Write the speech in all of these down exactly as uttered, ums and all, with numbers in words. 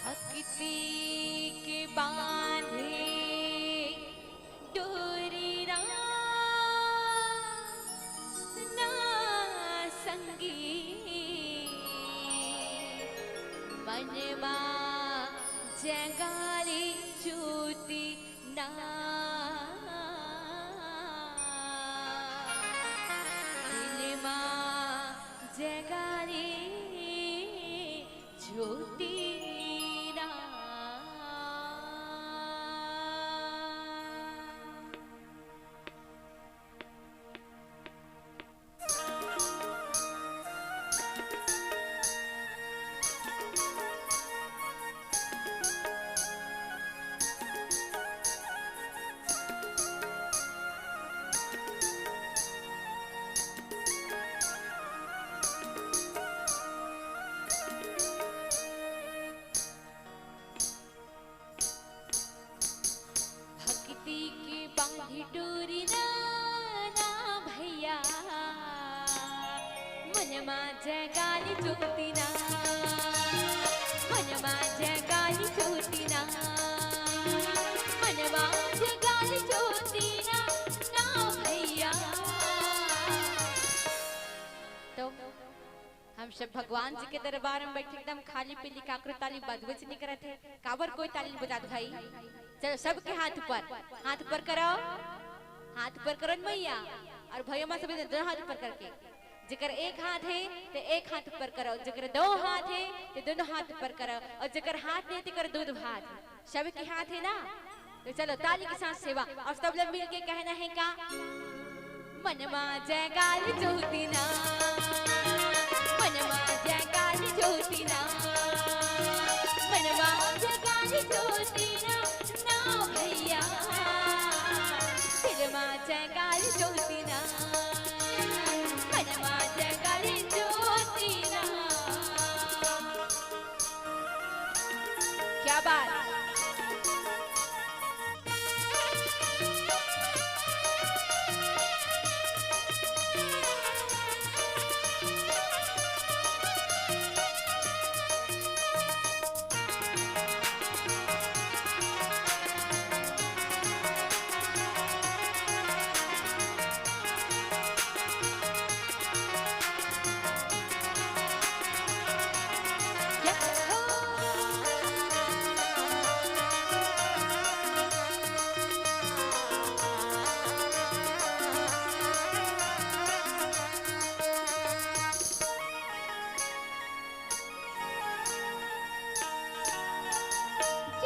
भक्ति के बांधे डोरी ना, ना संगी, मन मा जगाले ज्योति ना, दिल मा जगाले ज्योति ना। भक्ति के बांधी डोरी ना, ना भैया, मन मा जगाले ज्योति ना, मन मा जगाले ज्योति ना, मन मा जगाले ज्योति ना, ना भैया। तो हम सब भगवान जी के दरबार में बैठे एकदम खाली पीली काकरो ताली बजबेच नहीं करत हे। काबर कोई ताली नहीं बजात भाई? चलो सबके हाथ ऊपर, हाथ ऊपर करो, हाथ ऊपर करो न भैया। और भैया माँ सब दोनों हाथ ऊपर करके, जेकर एक हाथ हे ते एक हाथ ऊपर करो, जेकर दो हाथ हे ते दोनों हाथ ऊपर करो, और जेकर हाथ नहीं तेकर दो दो हाथ। सबके हाथ हे ना? तो चलो ताली के साथ सेवा और सब लोग मिलके कहना है का? मन मा जगाले ज्योति ना, मन मा जगाले ज्योति ना, मन मा जगाले ज्योति ना, ना भैया, दिल मा जगाले ज्योति ना, मन मा जगाले ज्योति ना। क्या बात।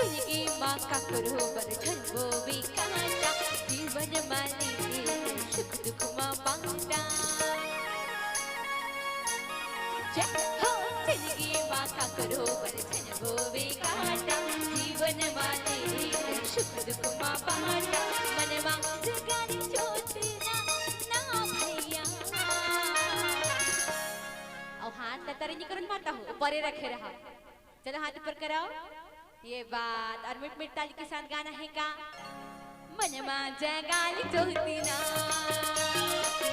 जिनगी मा काकरो बर झन बोवे कांटा, जीवन मा ले सुख दुख मा बांटा। जय हो। जिनगी मा काकरो बर झन बोवे कांटा, जीवन मा ले सुख दुख मा बांटा। मन मा जगाले ज्योति ना, ना भैया। अउ हाथ ला तरे निकरन माता हो, ऊपरे रखे रहा। चलो हाथ ऊपर कराओ। ये बात। और मीठ मीठ ताली के साथ गाना है का? मन मा जगाले ज्योति ना,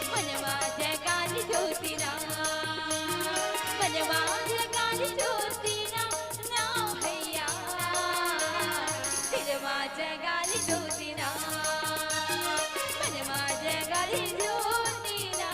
मन मा जगाले ज्योति ना, मन मा जगाले ज्योति ना, ना भैया, दिल मा जगाले ज्योति ना, मन मा जगाले ज्योति ना।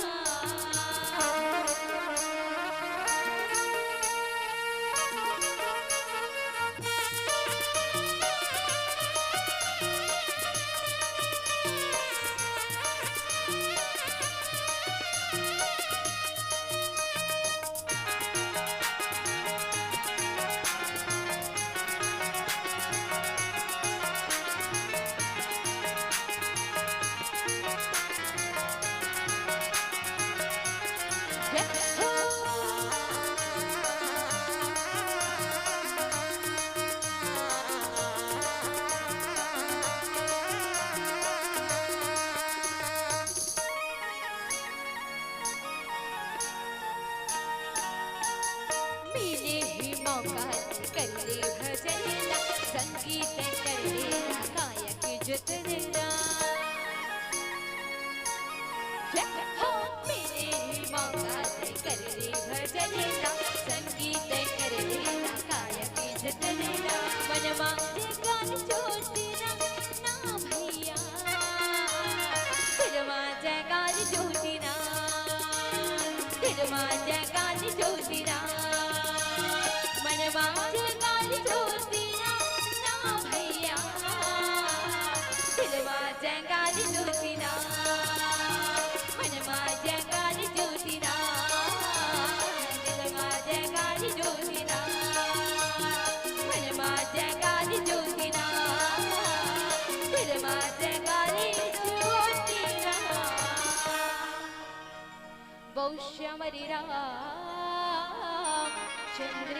मिले ही मौका कर ले भजन ला, संगीत कर ले ना गायक जुट ले ना। जय हो, मिले ही मौका कर ले भजन ला, संगीत कर ले ना गायक जुट ले ना। मनमा जंगाल जोतिना ना भैया, दिलमा जंगाल जोतिना, दिलमा जंगाल जोतिना। मनमा जंगाल जोतिना ना भैया, दिलमा जंगाल जोतिना। मनमा जंगाल जोतिना, दिलमा जंगाल जोतिना। मनमा जंगाल जोतिना, दिलमा जंगाल जोतिना। बौ श्याम हरे राम, चंद्र